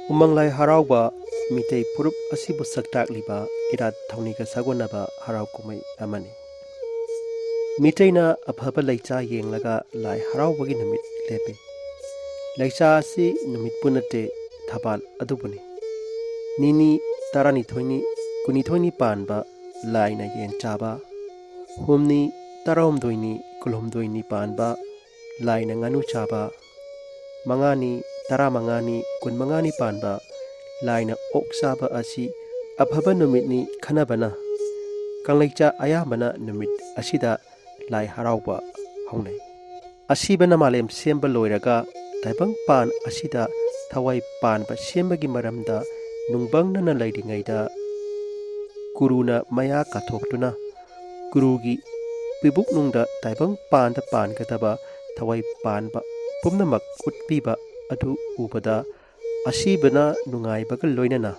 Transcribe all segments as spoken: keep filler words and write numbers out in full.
ꯎꯃꯪ ꯂꯥꯏ ꯍꯔꯥꯎꯕ ꯃꯤꯇꯩ ꯐꯨꯔꯨꯞ ꯑꯁꯤꯕꯨ ꯁꯛꯇꯥꯛꯂꯤꯕ ꯏꯔꯥꯠ ꯊꯧꯅꯤꯒ ꯁꯥꯒꯣꯟꯅꯕ ꯍꯔꯥꯎ ꯀꯨꯝꯍꯩ ꯑꯃꯅꯤ꯫ ꯃꯤꯇꯩꯅ ꯑꯐꯕ ꯂꯩꯆꯥ ꯌꯦꯡꯂꯒ ꯂꯥꯏ ꯍꯔꯥꯎꯕꯒꯤ ꯅꯨꯃꯤꯠ ꯂꯦꯞꯄꯤ꯫ ꯂꯩꯆꯥ ꯑꯁꯤ ꯅꯨꯃꯤꯠꯄꯨ ꯅꯠꯇꯦ, ꯊꯕꯥꯜ ꯑꯗꯨꯕꯨꯅꯤ꯫ ꯅꯤꯅꯤ, ꯇꯔꯥꯅꯤꯊꯣꯏꯅꯤ, ꯀꯨꯟꯅꯤꯊꯣꯏꯅꯤ ꯄꯥꯟꯕ ꯂꯥꯏꯅ ꯌꯦꯟ ꯆꯥꯕ, ꯍꯨꯝꯅꯤ, ꯇꯔꯥꯍꯨꯝꯗꯣꯏꯅꯤ, ꯀꯨꯟꯍꯨꯝꯗꯣꯏꯅꯤ ꯄꯥꯟꯕ ꯂꯥꯏꯅ ꯉꯥꯅꯨ ꯆꯥꯕ, ꯃꯉꯥꯅꯤ, ꯇꯔꯥꯃꯉꯥꯅꯤ, ꯀꯨꯟꯃꯉꯥꯅꯤ ꯄꯥꯟꯕ ꯂꯥꯏꯅ ꯑꯣꯛ ꯆꯥꯕ ꯑꯁꯤ ꯑꯐꯕ ꯅꯨꯃꯤꯠꯅꯤ ꯈꯟꯅꯕꯅ ꯀꯪꯂꯩꯆꯥ ꯑꯌꯥꯝꯕꯅ ꯅꯨꯃꯤꯠ ꯑꯁꯤꯗ ꯂꯥꯏ ꯍꯔꯥꯎꯕ ꯍꯧꯅꯩ꯫ ꯑꯁꯤꯕꯅ ꯃꯥꯂꯦꯝ ꯁꯦꯝꯕ ꯂꯣꯏꯔꯒ ꯇꯥꯏꯕꯪ ꯄꯥꯟ ꯑꯁꯤꯗ ꯊꯋꯥꯏ ꯄꯥꯟꯕ ꯁꯦꯝꯕꯒꯤ ꯃꯔꯝꯗ ꯅꯨꯡꯕꯪꯅꯅ ꯂꯩꯔꯤꯉꯩꯗ ꯀꯨꯔꯨꯅ ꯃꯌꯥ ꯀꯥꯊꯣꯛꯇꯨꯅ ꯀꯨꯔꯨꯒꯤ ꯄꯤꯕꯨꯛꯅꯨꯡꯗ ꯇꯥꯏꯕꯪ ꯄꯥꯟꯗ ꯄꯥꯟꯒꯗꯕ ꯊꯋꯥꯏ ꯄꯥꯟꯕ ꯄꯨꯝꯅꯃꯛ ꯎꯠꯄꯤꯕ ꯑꯗꯨ ꯎꯕꯗ ꯑꯁꯤꯕꯅ ꯅꯨꯡꯉꯥꯏꯕꯒ ꯂꯣꯏꯅꯅ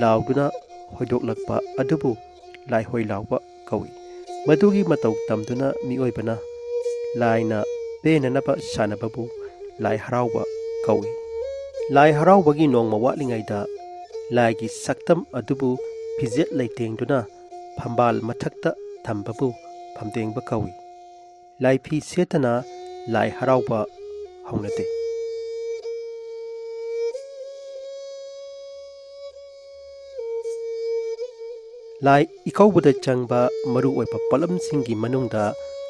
ꯂꯥꯎꯗꯨꯅ ꯍꯣꯏꯗꯣꯛꯂꯛꯄ ꯑꯗꯨꯕꯨ ꯂꯥꯏꯍꯣꯏ ꯂꯥꯎꯕ ꯀꯧꯏ꯫ ꯃꯗꯨꯒꯤ ꯃꯇꯧ ꯇꯝꯗꯨꯅ ꯃꯤꯑꯣꯏꯕꯅ ꯂꯥꯏꯅ ꯄꯦꯟꯅꯅꯕ ꯁꯥꯟꯅꯕꯕꯨ ꯂꯥꯏ ꯍꯔꯥꯎꯕ ꯀꯧꯏ꯫ ꯂꯥꯏ ꯍꯔꯥꯎꯕꯒꯤ ꯅꯣꯡꯃ ꯋꯥꯠꯂꯤꯉꯩꯗ ꯂꯥꯏꯒꯤ ꯁꯛꯇꯝ ꯑꯗꯨꯕꯨ ꯐꯤꯖꯦꯠ ꯂꯩꯇꯦꯡꯗꯨꯅ ꯐꯝꯕꯥꯜ ꯃꯊꯛꯇ ꯊꯝꯕꯕꯨ ꯐꯝꯇꯦꯡꯕ ꯀꯧꯏ꯫ ꯂꯥꯏꯐꯤ ꯁꯦꯠꯇꯅ ꯂꯥꯏ ꯍꯔꯥꯎꯕ ꯍꯧꯅꯗꯦ꯫ ꯂꯥꯏ ꯏꯀꯧꯕꯗ ꯆꯪꯕ ꯃꯔꯨꯑꯣꯏꯕ ꯄꯣꯠꯂꯝꯁꯤꯡꯒꯤ ꯃꯅꯨꯡꯗ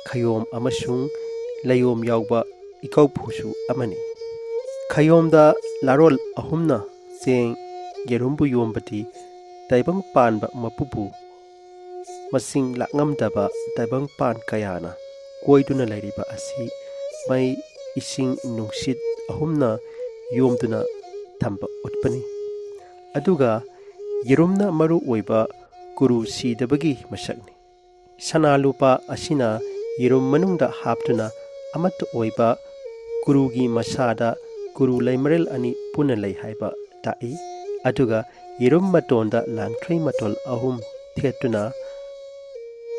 ꯈꯌꯣꯝ ꯑꯃꯁꯨꯡ ꯂꯩꯌꯣꯝ ꯌꯥꯎꯕ ꯏꯀꯧꯐꯨꯁꯨ ꯑꯃꯅꯤ꯫ ꯈꯌꯣꯝꯗ ꯂꯥꯔꯣꯜ ꯑꯍꯨꯝꯅ ꯆꯦꯡ, ꯌꯦꯔꯨꯝꯕꯨ ꯌꯣꯝꯕꯗꯤ ꯇꯥꯏꯕꯪ ꯄꯥꯟꯕ ꯃꯄꯨꯕꯨ ꯃꯁꯤꯡ ꯂꯥꯛꯉꯝꯗꯕ ꯇꯥꯏꯕꯪꯄꯥꯟ ꯀꯌꯥꯅ ꯀꯣꯏꯗꯨꯅ ꯂꯩꯔꯤꯕ ꯑꯁꯤ ꯃꯩ, ꯏꯁꯤꯡ, ꯅꯨꯡꯁꯤꯠ ꯑꯍꯨꯝꯅ ꯌꯣꯝꯗꯨꯅ ꯊꯝꯕ ꯎꯠꯄꯅꯤ꯫ ꯑꯗꯨꯒ ꯌꯦꯔꯨꯝꯅ ꯃꯔꯨ ꯑꯣꯏꯕ ꯀꯨꯔꯨ ꯁꯤꯗꯕꯒꯤ ꯃꯁꯛꯅꯤ꯫ ꯁꯅꯥ ꯂꯨꯄꯥ ꯑꯁꯤꯅ ꯌꯦꯔꯨꯝ ꯃꯅꯨꯡꯗ ꯍꯥꯞꯇꯨꯅ ꯑꯃꯠꯇ ꯑꯣꯏꯕ ꯀꯨꯔꯨꯒꯤ ꯃꯁꯥꯗ ꯀꯨꯔꯨ ꯂꯩꯃꯔꯦꯜ ꯑꯅꯤ ꯄꯨꯟꯅ ꯂꯩ ꯍꯥꯏꯕ ꯇꯥꯛꯏ꯫ ꯑꯗꯨꯒ ꯌꯦꯔꯨꯝ ꯃꯇꯣꯟꯗ ꯂꯥꯡꯊ꯭ꯔꯩ ꯃꯇꯣꯜ ꯑꯍꯨꯝ ꯊꯦꯠꯇꯨꯅ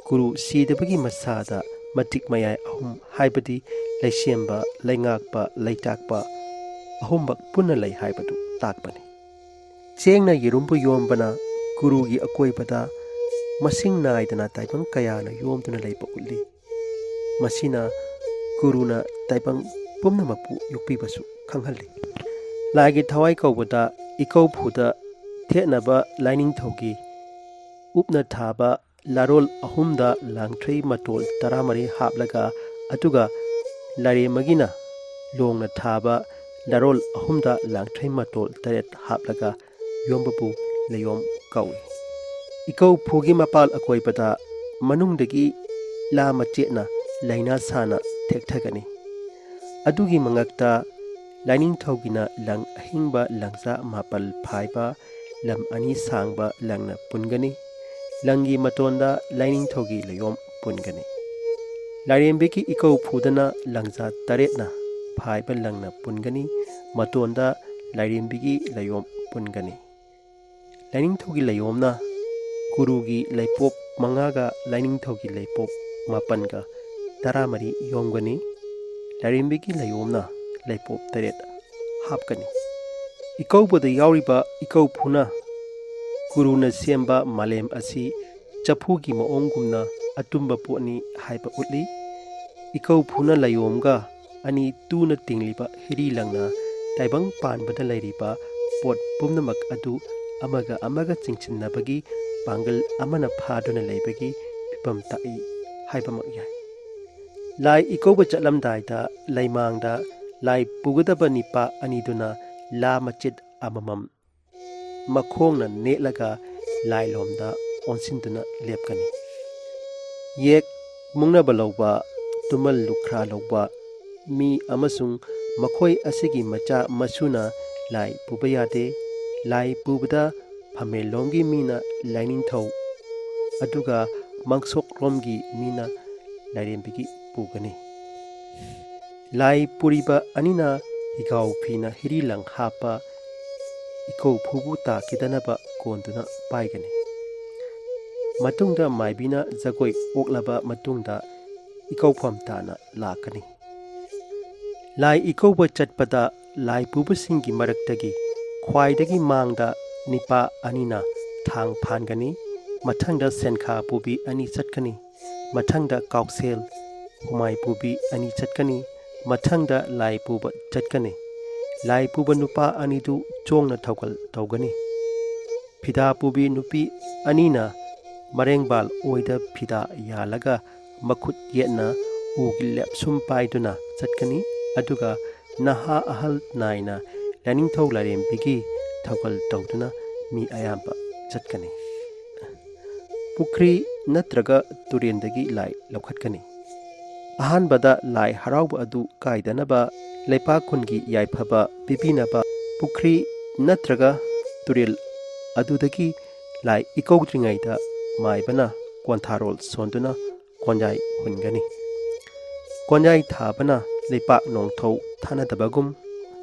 ꯀꯨꯔꯨ ꯁꯤꯗꯕꯒꯤ ꯃꯁꯥꯗ ꯃꯇꯤꯛ ꯃꯌꯥꯏ ꯑꯍꯨꯝ, ꯍꯥꯏꯕꯗꯤ ꯂꯩꯁꯦꯝꯕ, ꯂꯩꯉꯥꯛꯄ, ꯂꯩꯇꯥꯛꯄ ꯑꯍꯨꯝꯃꯛ ꯄꯨꯟꯅ ꯂꯩ ꯍꯥꯏꯕꯗꯨ ꯇꯥꯛꯄꯅꯤ꯫ ꯆꯦꯡꯅ ꯌꯦꯔꯨꯝꯕꯨ ꯌꯣꯝꯕꯅ ꯀꯨꯔꯨꯒꯤ ꯑꯀꯣꯏꯕꯗ ꯃꯁꯤꯡ ꯅꯥꯏꯗꯅ ꯇꯥꯏꯕꯪ ꯀꯌꯥꯅ ꯌꯣꯝꯗꯨꯅ ꯂꯩꯕ ꯎꯠꯂꯤ꯫ ꯃꯁꯤꯅ ꯀꯨꯔꯨꯅ ꯇꯥꯏꯕꯪ ꯄꯨꯝꯅꯃꯛꯄꯨ ꯌꯣꯛꯄꯤꯕꯁꯨ ꯈꯪꯍꯜꯂꯤ꯫ ꯂꯥꯏꯒꯤ ꯊꯋꯥꯏ ꯀꯧꯕꯗ ꯏꯀꯧꯐꯨꯗ ꯊꯦꯠꯅꯕ ꯂꯥꯏꯅꯤꯡꯊꯧꯒꯤ ꯎꯞꯅ ꯊꯥꯕ ꯂꯥꯔꯣꯜ ꯑꯍꯨꯝꯗ ꯂꯥꯡꯊ꯭ꯔꯩ ꯃꯇꯣꯜ ꯇꯔꯥꯃꯔꯤ ꯍꯥꯞꯂꯒ, ꯑꯗꯨꯒ ꯂꯥꯏꯔꯦꯝꯃꯒꯤꯅ ꯂꯣꯡꯅ ꯊꯥꯕ ꯂꯥꯔꯣꯜ ꯑꯍꯨꯝꯗ ꯂꯥꯡꯊ꯭ꯔꯩ ꯃꯇꯣꯜ ꯇꯔꯦꯠ ꯍꯥꯞꯂꯒ ꯌꯣꯝꯕꯕꯨ ꯂꯩꯌꯣꯝ ꯀꯧꯏ꯫ ꯏꯀꯧꯐꯨꯒꯤ ꯃꯄꯥꯜ ꯑꯀꯣꯏꯕꯗ ꯃꯅꯨꯡꯗꯒꯤ ꯂꯥ ꯃꯆꯦꯠꯅ ꯂꯥꯏꯅꯥ ꯁꯥꯅ ꯊꯦꯛꯊꯒꯅꯤ꯫ ꯑꯗꯨꯒꯤ ꯃꯉꯛꯇ ꯂꯥꯏꯅꯤꯡꯊꯧꯒꯤꯅ ꯂꯪ ꯑꯍꯤꯡꯕ ꯂꯪꯖꯥ ꯃꯥꯄꯜ ꯐꯥꯏꯕ ꯂꯝ ꯑꯅꯤ ꯁꯥꯡꯕ ꯂꯪꯅ ꯄꯨꯟꯒꯅꯤ꯫ ꯂꯪꯒꯤ ꯃꯇꯣꯟꯗ ꯂꯥꯏꯅꯤꯡꯊꯧꯒꯤ ꯂꯩꯌꯣꯝ ꯄꯨꯟꯒꯅꯤ꯫ ꯂꯥꯏꯔꯦꯝꯕꯤꯒꯤ ꯏꯀꯧꯐꯨꯗꯅ ꯂꯪꯖꯥ ꯇꯔꯦꯠꯅ ꯐꯥꯏꯕ ꯂꯪꯅ ꯄꯨꯟꯒꯅꯤ꯫ ꯃꯇꯣꯟꯗ ꯂꯥꯏꯔꯦꯝꯕꯤꯒꯤ ꯂꯩꯌꯣꯝ ꯄꯨꯟꯒꯅꯤ꯫ ꯂꯥꯏꯅꯤꯡꯊꯧꯒꯤ ꯂꯩꯌꯣꯝꯅ ꯀꯨꯔꯨꯒꯤ ꯂꯩꯄꯣꯞ ꯃꯉꯥꯒ ꯂꯥꯏꯅꯤꯡꯊꯧꯒꯤ ꯂꯩꯄꯣꯞ ꯃꯥꯄꯟꯒ ꯇꯔꯥꯃꯔꯤ ꯌꯣꯝꯒꯅꯤ꯫ ꯂꯥꯏꯔꯦꯝꯕꯤꯒꯤ ꯂꯩꯌꯣꯝꯅ ꯂꯩꯄꯣꯞ ꯇꯔꯦꯠ ꯍꯥꯞꯀꯅꯤ꯫ ꯏꯀꯧꯕꯗ ꯌꯥꯎꯔꯤꯕ ꯏꯀꯧꯐꯨꯅ ꯀꯨꯔꯨꯅ ꯁꯦꯝꯕ ꯃꯥꯂꯦꯝ ꯑꯁꯤ ꯆꯐꯨꯒꯤ ꯃꯑꯣꯡꯒꯨꯝꯅ ꯑꯇꯨꯝꯕ ꯄꯣꯠꯅꯤ ꯍꯥꯏꯕ ꯎꯠꯂꯤ꯫ ꯏꯀꯧꯐꯨꯅ ꯂꯩꯌꯣꯝꯒ ꯑꯅꯤ ꯇꯨꯅ ꯇꯤꯡꯂꯤꯕ ꯍꯤꯔꯤ ꯂꯪꯅ ꯇꯥꯏꯕꯪ ꯄꯥꯟꯕꯗ ꯂꯩꯔꯤꯕ ꯄꯣꯠ ꯄꯨꯝꯅꯃꯛ ꯑꯗꯨ ꯑꯃꯒ ꯑꯃꯒ ꯆꯤꯡꯁꯤꯟꯅꯕꯒꯤ ꯄꯥꯡꯒꯜ ꯑꯃꯅ ꯐꯥꯗꯨꯅ ꯂꯩꯕꯒꯤ ꯐꯤꯕꯝ ꯇꯥꯛꯏ ꯍꯥꯏꯕꯃꯛ ꯌꯥꯏ꯫ ꯂꯥꯏ ꯏꯀꯧꯕ ꯆꯠꯂꯝꯗꯥꯏꯗ ꯂꯩꯃꯥꯡꯗ ꯂꯥꯏ ꯄꯨꯒꯗꯕ ꯅꯤꯄꯥ ꯑꯅꯤꯗꯨꯅ ꯂꯥ ꯃꯆꯦꯠ ꯑꯃꯃꯝ ꯃꯈꯣꯡꯅ ꯅꯦꯠꯂꯒ ꯂꯥꯏꯂꯣꯝꯗ ꯑꯣꯟꯁꯤꯟꯗꯨꯅ ꯂꯦꯞꯀꯅꯤ꯫ ꯌꯦꯛ ꯃꯨꯡꯅꯕ ꯂꯧꯕ, ꯇꯨꯝꯃꯜ ꯂꯨꯈ꯭ꯔꯥ ꯂꯧꯕ ꯃꯤ ꯑꯃꯁꯨꯡ ꯃꯈꯣꯏ ꯑꯁꯤꯒꯤ ꯃꯆꯥ ꯃꯁꯨꯅ ꯂꯥꯏ ꯄꯨꯕ ꯌꯥꯗꯦ꯫ ꯂꯥꯏ ꯄꯨꯕꯗ ꯐꯝꯃꯦꯟꯂꯣꯝꯒꯤ ꯃꯤꯅ ꯂꯥꯏꯅꯤꯡꯊꯧ, ꯑꯗꯨꯒ ꯃꯥꯡꯁꯣꯛꯂꯣꯝꯒꯤ ꯃꯤꯅ ꯂꯥꯏꯔꯦꯝꯕꯤꯒꯤ ꯄꯨꯒꯅꯤ꯫ ꯂꯥꯏ ꯄꯨꯔꯤꯕ ꯑꯅꯤꯅ ꯍꯤꯒꯥꯎ ꯐꯤꯅ ꯍꯤꯔꯤ ꯂꯪ ꯍꯥꯞꯄ ꯏꯀꯧꯐꯨꯕꯨ ꯇꯥꯈꯤꯗꯅꯕ ꯀꯣꯟꯗꯨꯅ ꯄꯥꯏꯒꯅꯤ꯫ ꯃꯇꯨꯡꯗ ꯃꯥꯏꯕꯤꯅ ꯖꯒꯣꯏ ꯑꯣꯛꯂꯕ ꯃꯇꯨꯡꯗ ꯏꯀꯧꯐꯝ ꯇꯥꯅ ꯂꯥꯛꯀꯅꯤ꯫ ꯂꯥꯏ ꯏꯀꯧꯕ ꯆꯠꯄꯗ ꯂꯥꯏ ꯄꯨꯕꯁꯤꯡꯒꯤ ꯃꯔꯛꯇꯒꯤ ꯈ꯭ꯋꯥꯏꯗꯒꯤ ꯃꯥꯡꯗ ꯅꯤꯄꯥ ꯑꯅꯤꯅ ꯊꯥꯡ ꯐꯥꯟꯒꯅꯤ꯫ ꯃꯊꯪꯗ ꯁꯦꯟꯈꯥ ꯄꯨꯕꯤ ꯑꯅꯤ ꯆꯠꯀꯅꯤ꯫ ꯃꯊꯪꯗ ꯀꯥꯎꯁꯦꯜ ꯍꯨꯃꯥꯏ ꯄꯨꯕꯤ ꯑꯅꯤ ꯆꯠꯀꯅꯤ꯫ ꯃꯊꯪꯗ ꯂꯥꯏ ꯄꯨꯕ ꯆꯠꯀꯅꯤ꯫ ꯂꯥꯏ ꯄꯨꯕ ꯅꯨꯄꯥ ꯑꯅꯤꯗꯨ ꯆꯣꯡꯅ ꯊꯧꯒꯜ ꯇꯧꯒꯅꯤ꯫ ꯐꯤꯗꯥ ꯄꯨꯕꯤ ꯅꯨꯄꯤ ꯑꯅꯤꯅ ꯃꯔꯦꯡꯕꯥꯜ ꯑꯣꯏꯗ ꯐꯤꯗꯥ ꯌꯥꯜꯂꯒ ꯃꯈꯨꯠ ꯌꯦꯠꯅ ꯎꯒꯤ ꯂꯦꯞꯁꯨꯝ ꯄꯥꯏꯗꯨꯅ ꯆꯠꯀꯅꯤ꯫ ꯑꯗꯨꯒ ꯅꯍꯥ ꯑꯍꯜ ꯅꯥꯏꯅ ꯂꯥꯏꯅꯤꯡꯊꯧ ꯂꯥꯏꯔꯦꯝꯕꯤꯒꯤ ꯊꯧꯒꯜ ꯇꯧꯗꯨꯅ ꯃꯤ ꯑꯌꯥꯝꯕ ꯆꯠꯀꯅꯤ꯫ ꯄꯨꯈ꯭ꯔꯤ ꯅꯠꯇ꯭ꯔꯒ ꯇꯨꯔꯦꯟꯗꯒꯤ ꯂꯥꯏ ꯂꯧꯈꯠꯀꯅꯤ꯫ ꯑꯍꯥꯟꯕꯗ ꯂꯥꯏ ꯍꯔꯥꯎꯕ ꯑꯗꯨ ꯀꯥꯏꯗꯅꯕ ꯂꯩꯄꯥꯛ ꯈꯨꯟꯒꯤ ꯌꯥꯏꯐꯕ ꯄꯤꯕꯤꯅꯕ ꯄꯨꯈ꯭ꯔꯤ ꯅꯠꯇ꯭ꯔꯒ ꯇꯨꯔꯦꯜ ꯑꯗꯨꯗꯒꯤ ꯂꯥꯏ ꯏꯀꯧꯗ꯭ꯔꯤꯉꯩꯗ ꯃꯥꯏꯕꯅ ꯀꯣꯟꯊꯥꯔꯣꯜ ꯁꯣꯟꯗꯨꯅ ꯀꯣꯟꯌꯥꯏ ꯍꯨꯟꯒꯅꯤ꯫ ꯀꯣꯟꯌꯥꯏ ꯊꯥꯕꯅ ꯂꯩꯄꯥꯛ ꯅꯣꯡꯊꯧ ꯊꯥꯅꯗꯕꯒꯨꯝ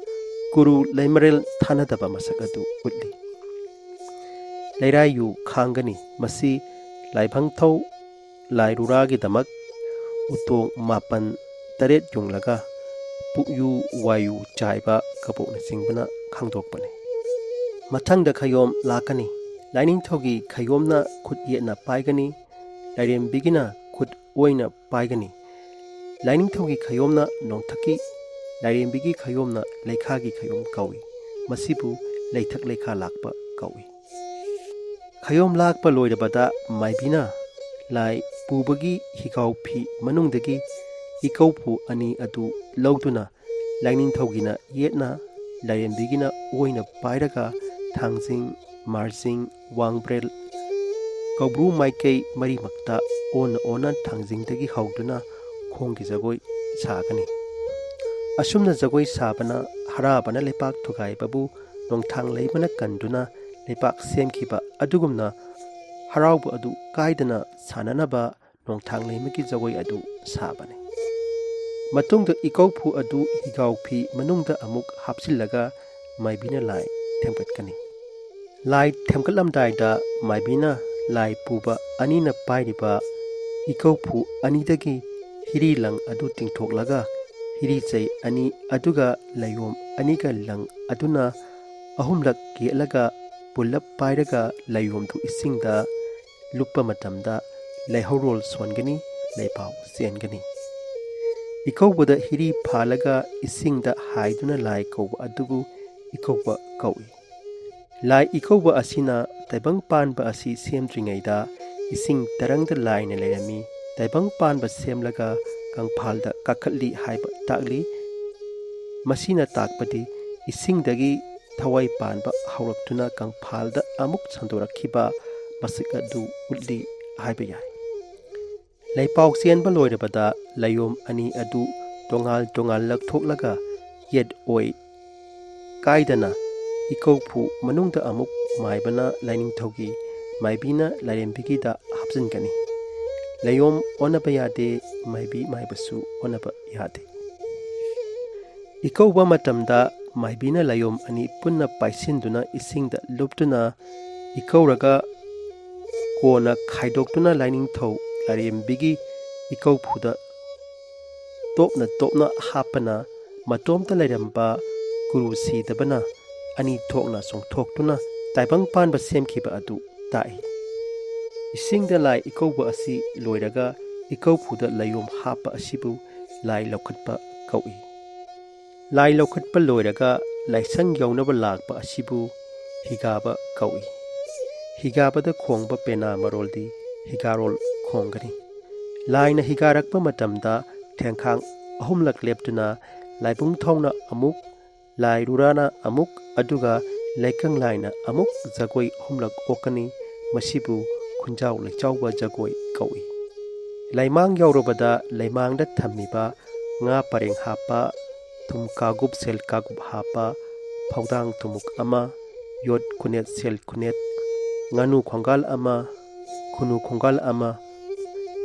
ꯀꯨꯔꯨ ꯂꯩꯃꯔꯦꯜ ꯊꯥꯅꯗꯕ ꯃꯁꯛ ꯑꯗꯨ ꯎꯠꯂꯤ꯫ ꯂꯩꯔꯥꯏꯌꯨ ꯈꯥꯡꯒꯅꯤ꯫ ꯃꯁꯤ ꯂꯥꯏꯐꯪꯊꯧ ꯂꯥꯏꯔꯨꯔꯥꯒꯤꯗꯃꯛ ꯎꯇꯣꯡ ꯃꯥꯄꯟ ꯇꯔꯦꯠ ꯌꯨꯡꯂꯒ ꯄꯨꯛꯌꯨ ꯋꯥꯌꯨ ꯆꯥꯏꯕ ꯀꯕꯣꯛꯅꯆꯤꯡꯕꯅ ꯈꯥꯡꯗꯣꯛꯄꯅꯤ꯫ ꯃꯊꯪꯗ ꯈꯌꯣꯝ ꯂꯥꯛꯀꯅꯤ꯫ ꯂꯥꯏꯅꯤꯡꯊꯧꯒꯤ ꯈꯌꯣꯝꯅ ꯈꯨꯠ ꯌꯦꯠꯅ ꯄꯥꯏꯒꯅꯤ꯫ ꯂꯥꯏꯔꯦꯝꯕꯤꯒꯤꯅ ꯈꯨꯠ ꯑꯣꯏꯅ ꯄꯥꯏꯒꯅꯤ꯫ ꯂꯥꯏꯅꯤꯡꯊꯧꯒꯤ ꯈꯌꯣꯝꯅ ꯅꯣꯡꯊꯛꯀꯤ, ꯂꯥꯏꯔꯦꯝꯕꯤꯒꯤ ꯈꯌꯣꯝꯅ ꯂꯩꯈꯥꯒꯤ ꯈꯌꯣꯝ ꯀꯧꯏ꯫ ꯃꯁꯤꯕꯨ ꯂꯩꯊꯛ ꯂꯩꯈꯥ ꯂꯥꯛꯄ ꯀꯧꯏ꯫ ꯈꯌꯣꯝ ꯂꯥꯛꯄ ꯂꯣꯏꯔꯕꯗ ꯃꯥꯏꯕꯤꯅ ꯂꯥꯏ ꯄꯨꯕꯒꯤ ꯍꯤꯒꯥꯎ ꯐꯤ ꯃꯅꯨꯡꯗꯒꯤ ꯏꯀꯧꯐꯨ ꯑꯅꯤ ꯑꯗꯨ ꯂꯧꯗꯨꯅ ꯂꯥꯏꯅꯤꯡꯊꯧꯒꯤꯅ ꯌꯦꯠꯅ, ꯂꯥꯏꯔꯦꯝꯕꯤꯒꯤꯅ ꯑꯣꯏꯅ ꯄꯥꯏꯔꯒ ꯊꯥꯡꯖꯤꯡ, ꯃꯥꯔꯖꯤꯡ, ꯋꯥꯡꯕ꯭ꯔꯦꯜ, ꯀꯧꯕ꯭ꯔꯨ ꯃꯥꯏꯀꯩ ꯃꯔꯤꯃꯛꯇ ꯑꯣꯟꯅ ꯑꯣꯟꯅ ꯊꯥꯡꯖꯤꯡꯗꯒꯤ ꯍꯧꯗꯨꯅ ꯈꯣꯡꯒꯤ ꯖꯒꯣꯏ ꯁꯥꯒꯅꯤ꯫ ꯑꯁꯨꯝꯅ ꯖꯒꯣꯏ ꯁꯥꯕꯅ ꯍꯔꯥꯕꯅ ꯂꯩꯄꯥꯛ ꯊꯨꯒꯥꯏꯕꯕꯨ ꯅꯣꯡꯊꯥꯡ ꯂꯩꯃꯅ ꯀꯟꯗꯨꯅ ꯂꯩꯄꯥꯛ ꯁꯦꯝꯈꯤꯕ ꯑꯗꯨꯒꯨꯝꯅ ꯍꯔꯥꯎꯕ ꯑꯗꯨ ꯀꯥꯏꯗꯅ ꯁꯥꯟꯅꯅꯕ ꯅꯣꯡꯊꯥꯡ ꯂꯩꯃꯒꯤ ꯖꯒꯣꯏ ꯑꯗꯨ ꯁꯥꯕꯅꯤ꯫ ꯃꯇꯨꯡꯗ ꯏꯀꯧꯐꯨ ꯑꯗꯨ ꯍꯤꯒꯥꯎ ꯐꯤ ꯃꯅꯨꯡꯗ ꯑꯃꯨꯛ ꯍꯥꯞꯆꯤꯜꯂꯒ ꯃꯥꯏꯕꯤꯅ ꯂꯥꯏ ꯊꯦꯝꯒꯠꯀꯅꯤ꯫ ꯂꯥꯏ ꯊꯦꯝꯒꯠꯂꯝꯗꯥꯏꯗ ꯃꯥꯏꯕꯤꯅ ꯂꯥꯏ ꯄꯨꯕ ꯑꯅꯤꯅ ꯄꯥꯏꯔꯤꯕ ꯏꯀꯧꯐꯨ ꯑꯅꯤꯗꯒꯤ ꯍꯤꯔꯤ ꯂꯪ ꯑꯗꯨ ꯇꯤꯡꯊꯣꯛꯂꯒ ꯍꯤꯔꯤꯆꯩ ꯑꯅꯤ ꯑꯗꯨꯒ ꯂꯩꯌꯣꯝ ꯑꯅꯤꯒ ꯂꯪ ꯑꯗꯨꯅ ꯑꯍꯨꯝꯂꯛ ꯌꯦꯠꯂꯒ ꯄꯨꯜꯂꯞ ꯄꯥꯏꯔꯒ ꯂꯥꯏꯌꯣꯝꯗꯨ ꯏꯁꯤꯡꯗ ꯂꯨꯞꯄ ꯃꯇꯝꯗ ꯂꯩꯍꯧꯔꯣꯜ ꯁꯣꯟꯒꯅꯤ, ꯂꯩꯄꯥꯎ ꯆꯦꯟꯒꯅꯤ꯫ ꯏꯀꯧꯕꯗ ꯍꯤꯔꯤ ꯐꯥꯜꯂꯒ ꯏꯁꯤꯡꯗ ꯍꯥꯏꯗꯨꯅ ꯂꯥꯏ ꯀꯧꯕ ꯑꯗꯨꯕꯨ ꯏꯀꯧꯕ ꯀꯧꯏ꯫ ꯂꯥꯏ ꯏꯀꯧꯕ ꯑꯁꯤꯅ ꯇꯥꯏꯕꯪ ꯄꯥꯟꯕ ꯑꯁꯤ ꯁꯦꯝꯗ꯭ꯔꯤꯉꯩꯗ ꯏꯁꯤꯡ ꯇꯔꯪꯗ ꯂꯥꯏꯅ ꯂꯩꯔꯝꯃꯤ꯫ ꯇꯥꯏꯕꯪ ꯄꯥꯟꯕ ꯁꯦꯝꯂꯒ ꯀꯪꯐꯥꯜꯗ ꯀꯥꯈꯠꯂꯤ ꯍꯥꯏꯕ ꯇꯥꯛꯂꯤ꯫ ꯃꯁꯤꯅ ꯇꯥꯛꯄꯗꯤ ꯏꯁꯤꯡꯗꯒꯤ ꯊꯋꯥꯏ ꯄꯥꯟꯕ ꯍꯧꯔꯛꯇꯨꯅ ꯀꯪꯐꯥꯜꯗ ꯑꯃꯨꯛ ꯁꯟꯗꯣꯔꯛꯈꯤꯕ ꯃꯁꯛ ꯑꯗꯨ ꯎꯠꯂꯤ ꯍꯥꯏꯕ ꯌꯥꯏ꯫ ꯂꯩꯄꯥꯎ ꯆꯦꯟꯕ ꯂꯣꯏꯔꯕꯗ ꯂꯥꯏꯌꯣꯝ ꯑꯅꯤ ꯑꯗꯨ ꯇꯣꯉꯥꯟ ꯇꯣꯉꯥꯟ ꯂꯧꯊꯣꯛꯂꯒ ꯌꯦꯠ ꯑꯣꯏ ꯀꯥꯏꯗꯅ ꯏꯀꯧꯐꯨ ꯃꯅꯨꯡꯗ ꯑꯃꯨꯛ ꯃꯥꯏꯕꯅ ꯂꯥꯏꯅꯤꯡꯊꯧꯒꯤ, ꯃꯥꯏꯕꯤꯅ ꯂꯥꯏꯔꯦꯝꯕꯤꯒꯤꯗ ꯍꯥꯞꯆꯤꯟꯒꯅꯤ꯫ ꯂꯥꯏꯌꯣꯝ ꯑꯣꯟꯅꯕ ꯌꯥꯗꯦ, ꯃꯥꯏꯕꯤ ꯃꯥꯏꯕꯁꯨ ꯑꯣꯟꯅꯕ ꯌꯥꯗꯦ꯫ ꯏꯀꯧꯕ ꯃꯇꯝꯗ ꯃꯥꯏꯕꯤꯅ ꯂꯥꯏꯌꯣꯝ ꯑꯅꯤ ꯄꯨꯟꯅ ꯄꯥꯏꯁꯤꯟꯗꯨꯅ ꯏꯁꯤꯡꯗ ꯂꯨꯞꯇꯨꯅ ꯏꯀꯧꯔꯒ ꯀꯣꯟꯅ ꯈꯥꯏꯗꯣꯛꯇꯨꯅ ꯂꯥꯏꯅꯤꯡꯊꯧ ꯂꯥꯏꯔꯦꯝꯕꯤꯒꯤ ꯏꯀꯧꯐꯨꯗ ꯇꯣꯞꯅ ꯇꯣꯞꯅ ꯍꯥꯞꯄꯅ ꯃꯇꯣꯝꯇ ꯂꯩꯔꯝꯕ ꯀꯨꯔꯨ ꯁꯤꯗꯕꯅ ꯑꯅꯤ ꯊꯣꯛꯅ ꯆꯣꯡꯊꯣꯛꯇꯨꯅ ꯇꯥꯏꯕꯪ ꯄꯥꯟꯕ ꯁꯦꯝꯈꯤꯕ ꯑꯗꯨ ꯇꯥꯛꯏ꯫ ꯏꯁꯤꯡꯗ ꯂꯥꯏ ꯏꯀꯧꯕ ꯑꯁꯤ ꯂꯣꯏꯔꯒ ꯏꯀꯧꯐꯨꯗ ꯂꯥꯏꯌꯣꯝ ꯍꯥꯞꯄ ꯑꯁꯤꯕꯨ ꯂꯥꯏ ꯂꯧꯈꯠꯄ ꯀꯧꯏ꯫ ꯂꯥꯏ ꯂꯧꯈꯠꯄ ꯂꯣꯏꯔꯒ ꯂꯥꯏꯁꯪ ꯌꯧꯅꯕ ꯂꯥꯛꯄ ꯑꯁꯤꯕꯨ ꯍꯤꯒꯥꯕ ꯀꯧꯏ꯫ ꯍꯤꯒꯥꯕꯗ ꯈꯣꯡꯕ ꯄꯦꯅꯥ ꯃꯔꯣꯜꯗꯤ ꯍꯤꯒꯥꯔꯣꯜ ꯈꯣꯡꯒꯅꯤ꯫ ꯂꯥꯏꯅ ꯍꯤꯒꯥꯔꯛꯄ ꯃꯇꯝꯗ ꯊꯦꯡꯈꯥꯡ ꯑꯍꯨꯝꯂꯛ ꯂꯦꯞꯇꯨꯅ ꯂꯥꯏꯕꯨꯡ ꯊꯧꯅ ꯑꯃꯨꯛ, ꯂꯥꯏ ꯔꯨꯔꯥꯅ ꯑꯃꯨꯛ, ꯑꯗꯨꯒ ꯂꯩꯀꯪ ꯂꯥꯏꯅ ꯑꯃꯨꯛ ꯖꯒꯣꯏ ꯑꯍꯨꯝꯂꯛ ꯑꯣꯛꯀꯅꯤ꯫ ꯃꯁꯤꯕꯨ ꯈꯨꯟꯖꯥꯎ ꯂꯩꯆꯥꯎꯕ ꯖꯒꯣꯏ ꯀꯧꯏ꯫ ꯂꯩꯃꯥꯡ ꯌꯧꯔꯕꯗ ꯂꯩꯃꯥꯡꯗ ꯊꯝꯃꯤꯕ ꯉꯥ ꯄꯔꯦꯡ ꯍꯥꯞꯄ, ꯊꯨꯝ ꯀꯥꯒꯨꯞ ꯁꯦꯜ ꯀꯥꯒꯨꯞ ꯍꯥꯞꯄ, ꯐꯧꯗꯥꯡ ꯊꯨꯝꯃꯨꯛ ꯑꯃ, ꯌꯣꯠ ꯈꯨꯅꯦꯠ ꯁꯦꯜ ꯈꯨꯅꯦꯠ, ꯉꯥꯅꯨ ꯈꯣꯡꯒꯥꯜ ꯑꯃ, ꯈꯨꯅꯨ ꯈꯣꯡꯒꯥꯜ ꯑꯃ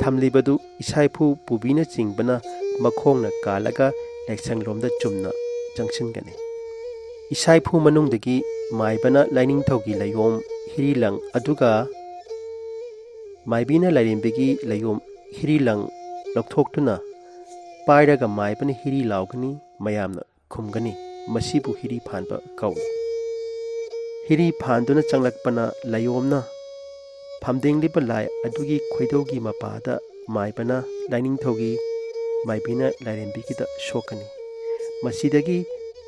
ꯊꯝꯂꯤꯕꯗꯨ ꯏꯁꯥꯏꯐꯨ ꯄꯨꯕꯤꯅꯆꯤꯡꯕꯅ ꯃꯈꯣꯡꯅ ꯀꯥꯜꯂꯒ ꯂꯥꯏꯁꯪꯂꯣꯝꯗ ꯆꯨꯝꯅ ꯆꯪꯁꯤꯟꯒꯅꯤ꯫ ꯏꯁꯥꯏꯐꯨ ꯃꯅꯨꯡꯗꯒꯤ ꯃꯥꯏꯕꯅ ꯂꯥꯏꯅꯤꯡꯊꯧꯒꯤ ꯂꯥꯏꯌꯣꯝ ꯍꯤꯔꯤꯂꯪ ꯑꯗꯨꯒ ꯃꯥꯏꯕꯤꯅ ꯂꯥꯏꯔꯦꯝꯕꯤꯒꯤ ꯂꯥꯏꯌꯣꯝ ꯍꯤꯔꯤꯂꯪ ꯂꯧꯊꯣꯛꯇꯨꯅ ꯄꯥꯏꯔꯒ ꯃꯥꯏꯕꯅ ꯍꯤꯔꯤ ꯂꯥꯎꯒꯅꯤ, ꯃꯌꯥꯝꯅ ꯈꯨꯝꯒꯅꯤ꯫ ꯃꯁꯤꯕꯨ ꯍꯤꯔꯤ ꯐꯥꯟꯕ ꯀꯧꯏ꯫ ꯍꯤꯔꯤ ꯐꯥꯟꯗꯨꯅ ꯆꯪꯂꯛꯄꯅ ꯂꯥꯏꯌꯣꯝꯅ ꯐꯝꯗꯦꯡꯂꯤꯕ ꯂꯥꯏ ꯑꯗꯨꯒꯤ ꯈꯣꯏꯗꯧꯒꯤ ꯃꯄꯥꯗ ꯃꯥꯏꯕꯅ ꯂꯥꯏꯅꯤꯡꯊꯧꯒꯤ, ꯃꯥꯏꯕꯤꯅ ꯂꯥꯏꯔꯦꯝꯕꯤꯒꯤꯗ ꯁꯣꯛꯀꯅꯤ꯫ ꯃꯁꯤꯗꯒꯤ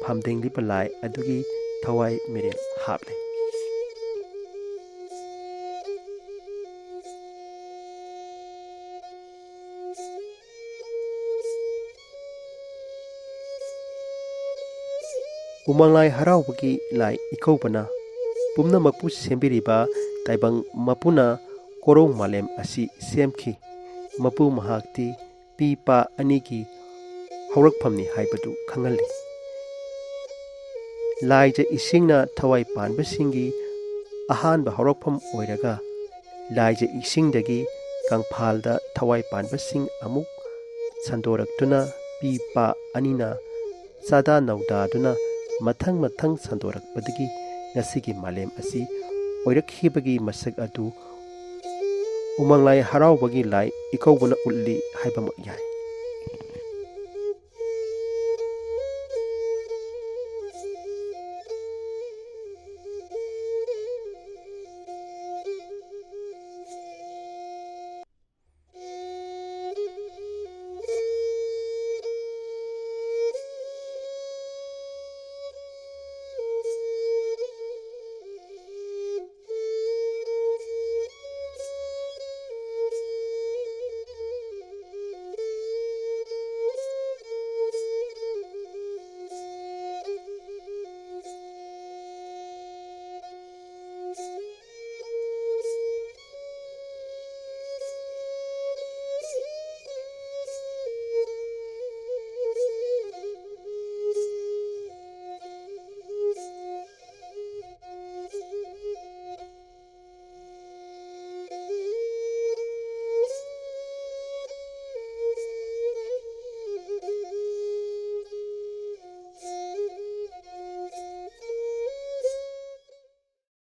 ꯐꯝꯗꯦꯡꯂꯤꯕ ꯂꯥꯏ ꯑꯗꯨꯒꯤ ꯊꯋꯥꯏ ꯃꯤꯔꯦꯜ ꯍꯥꯞꯂꯦ꯫ ꯎꯃꯪ ꯂꯥꯏ ꯍꯔꯥꯎꯕꯒꯤ ꯂꯥꯏ ꯏꯀꯧꯕꯅ ꯄꯨꯝꯅꯃꯛꯄꯨ ꯁꯦꯝꯕꯤꯔꯤꯕ ꯇꯥꯏꯕꯪ ꯃꯄꯨꯅ ꯀꯣꯔꯧ ꯃꯥꯂꯦꯝ ꯑꯁꯤ ꯁꯦꯝꯈꯤ꯫ ꯃꯄꯨ ꯃꯍꯥꯛꯇꯤ ꯄꯤ ꯄꯥ ꯑꯅꯤꯒꯤ ꯍꯧꯔꯛꯐꯝꯅꯤ ꯍꯥꯏꯕꯗꯨ ꯈꯪꯍꯜꯂꯤ꯫ ꯂꯥꯏꯖ ꯏꯁꯤꯡꯅ ꯊꯋꯥꯏ ꯄꯥꯟꯕꯁꯤꯡꯒꯤ ꯑꯍꯥꯟꯕ ꯍꯧꯔꯛꯐꯝ ꯑꯣꯏꯔꯒ, ꯂꯥꯏꯖ ꯏꯁꯤꯡꯗꯒꯤ ꯀꯪꯐꯥꯜꯗ ꯊꯋꯥꯏ ꯄꯥꯟꯕꯁꯤꯡ ꯑꯃꯨꯛ ꯁꯟꯗꯣꯔꯛꯇꯨꯅ ꯄꯤ ꯄꯥ ꯑꯅꯤꯅ ꯆꯥꯗꯥ ꯅꯧꯗꯥꯗꯨꯅ ꯃꯊꯪ ꯃꯊꯪ ꯁꯟꯗꯣꯔꯛꯄꯗꯒꯤ ꯉꯁꯤꯒꯤ ꯃꯥꯂꯦꯝ ꯑꯁꯤ ꯑꯣꯏꯔꯛꯈꯤꯕꯒꯤ ꯃꯁꯛ ꯑꯗꯨ ꯎꯃꯪ ꯂꯥꯏ ꯍꯔꯥꯎꯕꯒꯤ ꯂꯥꯏ ꯏꯀꯧꯕꯅ ꯎꯠꯂꯤ ꯍꯥꯏꯕꯃꯛ ꯌꯥꯏ꯫